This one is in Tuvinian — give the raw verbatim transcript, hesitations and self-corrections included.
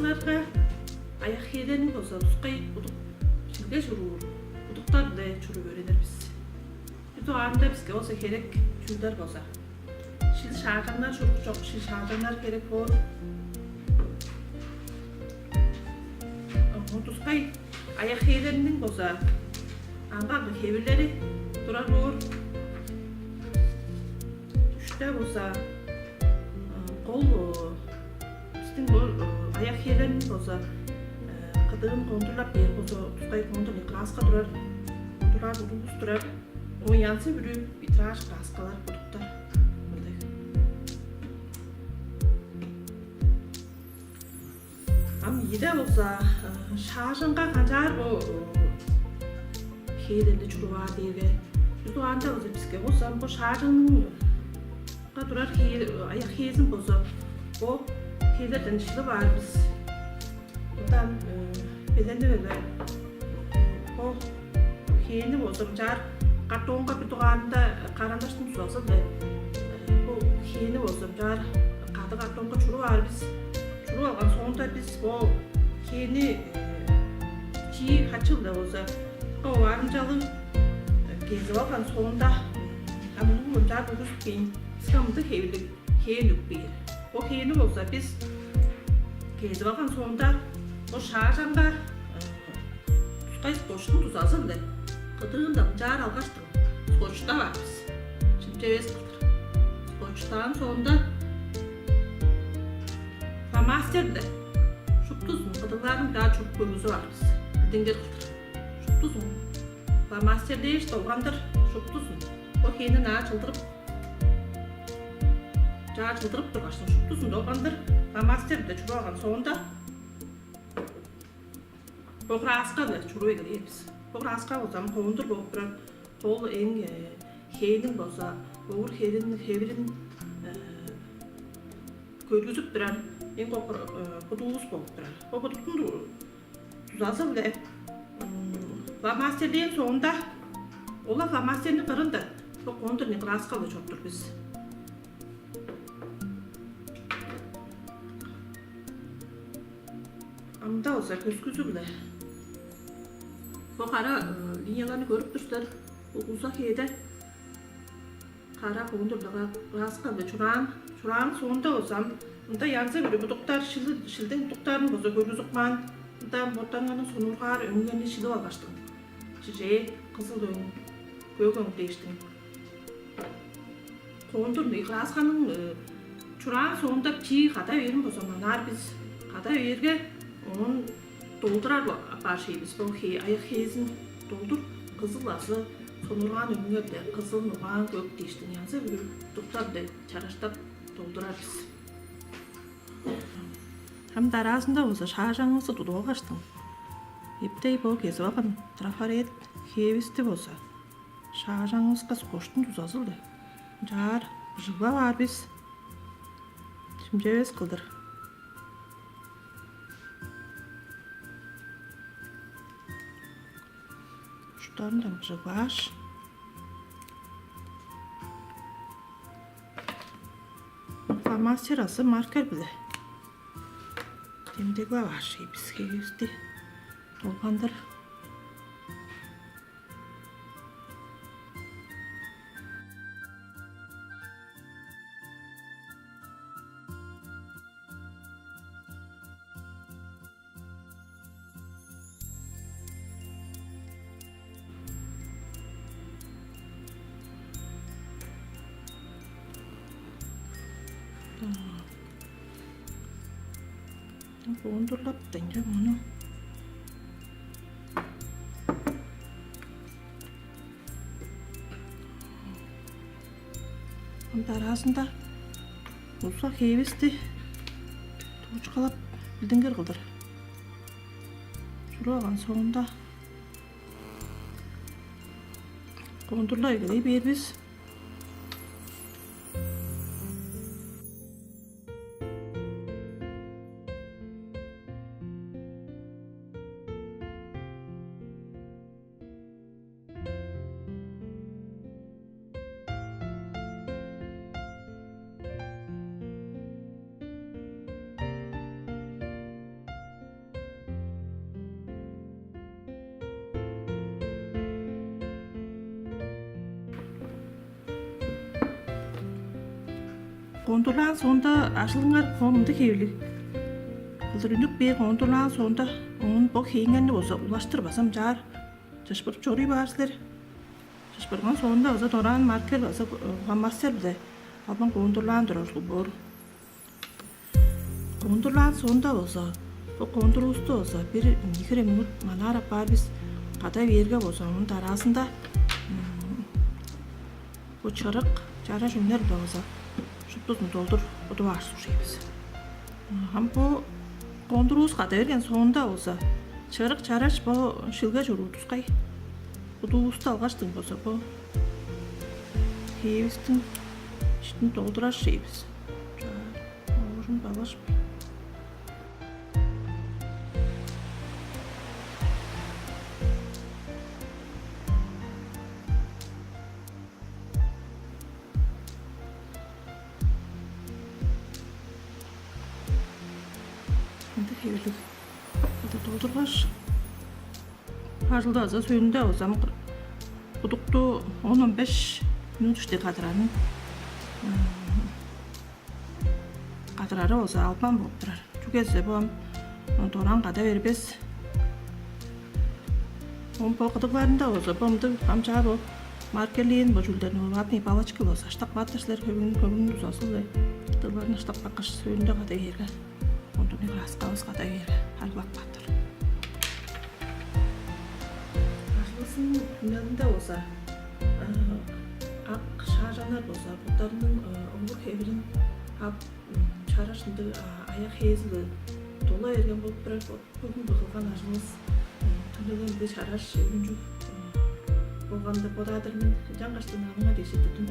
Оларга аяк хээлерниң болза тускай удук, шилге чуруур удуктар-биле чуруп өөренир бис. Бир дугаарында биске болза херек чүүлдер болза, шил шаажаңнар, чурук чок шил шаажаңнар херек боор. Оон тускай аяк хээлерниң болза аңгы-аңгы хевирлери турар боор. Үште болза, ы, кол, ы, бистиң бо, ы, аяк хээлерин болза, ы, кыдыын контурлап бээр болза, тускай контурный краска турар, контурлаар удувус турар. Оон янзы-бүрү витраж краскалар, будуктар мындыг. Ам ийиде болза, ы, шаажаңга канчаар бо, ы, хээлерни чурууп аар дээрге, бир дугаарында болза биске болза ам бо шаажаңга турар хээ-, аяк хээзин болза бо хээлерден шилип аар бис. Мындан, э, беленнип эгелээр. Бо хээни болза мынчаар картонга, бир дугаарында карандаштың дузазы-биле, э, бо хээни болза мынчаар кады картонга чуруп аар бис. Чуруп алган соонда бис бо хээни, э, чии хачы-биле болза оваарымчалыг, э, кезип алган соонда, ам муну мынчаар көргүзүп кээйн. Биске мындыг хевирлиг хээ үнүп бээр. Бо хээни болза бис кезип алган соонда, бо шаажаңга, э, тускай скотчтуң дузазы-биле кыдыындан мынчаар алгаштың, скотчтап аар бис. Шимчевес кылдыр. Скотчтаан соонда фломастер-биле шуптузун, кыдыгларын мынчаар чуруп көргүзүп аар бис. Билдингир кылдыр. Шуптузун фломастерлээш долгандыр, шуптузун. Бо хээни ынаар чылдырып, чаа чылдырып тургаш, шуптузун долгандыр фломастер-биле чуруп алган соонда, бо краска-биле чуруп эгелээр бис. Бо краска болза ам контур болуп турар. Ол эң, э, хээниң болза овур хевирин, хевирин, э, көргүзүп турар, эң кокур, э, будувус болуп турар. Бо будуктуң ду-, дузазы-биле, м, фломастерлээн соонда, ол-ла фломастерниң кырында бо контурный краска-биле чоруптур бис. Ам-даа болза көскүзү-биле бо кара, э, линияларны көрүп тур силер. Бо уза хээде кара контурнуг краска-биле чураан, чураан соонда болза ам мында янзы-бүрү будуктар, шил-, шилдиң будуктарын болза көргүзүп каан. Мында боттарыңарның сонуургаар өңүңерни шилип алгаштың, чижээ, кызыл өң, көк өң дээштиң. Контурный красканың, э, чураан соонда чии када бээрин болза манаар бис. Када бээрге, оон долдурар апаар шей бис. Бо хе-, аяк хээзин долдур, кызыл азы сонуургаан өңүнге-биле, кызыл, нугаан, көк дээштиң янзы-бүрү будуктар-биле чараштап долдурар бис. Ам дараазында болза шаажаңывысты тудуп алгаштың, эптей бо кезип алган трафарет хээвисти болза шаажаңывыска скотчтуң дузазы-биле мынчаар быжыглап аар бис, шимчевес кылдыр. Ушкуттарындан быжыглааш, фломастер азы маркер-биле демдеглеп аар шей бис хевивисти долгандыр. Так. Контурлап-даа ынча муну. Ында аразында уза хевисти туучкалап, билдингир кылдыр чуруп алган соонда, контурлап эгелей бээр бис. Контурлаан соонда ажылыңар бо мындыг хевирлиг. Кылдыр үнүп бээр контурлаан соонда оон бо хейиңерни болза улаштыр база ынчаар чыпшырып чоруй баар силер. Чыпшырган соонда база дораан маркер база, э, фломастер-биле албан контурлаан турар ужурлуг боор. Контурлаан соонда болза, бо контурувусту болза бир ийи хире мүнөт манаар апаар бис. Кадай бээрге болза, оон дараазында, м, бо чырык, чараш үнер-биле болза, шуптузун долдур будуп аар ужурлуг бис. Ам бо контурувус кадай берген соонда болза, чырык, чараш бо шилге чоруур тускай будувусту алгаштың болза, бо хейивистиң иштин долдурар ужурлуг бис. Чаа, оожун балаш. Ындыг хевирлиг. Ада долдургаш, ажылды база сөөлүнде болза ам будукту он, он беш минут иштинде кадырарын, м, кадырары болза албан болуп турар. Чүге дизе бо ам дораан кадай бербес. Оон бо кыдыгларында болза, бо мындыг ам чаа бо маркерлээн бо чүүлдерни, бо ватный палочка болза, аштап каапты силер, хөвүң, хөвүң дузазы-биле кыдыгларын аштап каапкаш, сөөлүнде кадай бээрге, ондуне краскавыс кадай бээрге, арыглап каап турар. Ажылывыстың түңнелинде болза, а, ак шаажаннар болза, боттарының, а, овур-хевирин ап, м, чараш ындыг, а, аяк хээзи-биле дола берген болуп турар. Бо бүгүн кылган ажылывыс, м, түңнелинде чараш, үнчүг, м, болган деп бодаар-дыр мен. Ынчангаштың аныңар дээш четтирдим.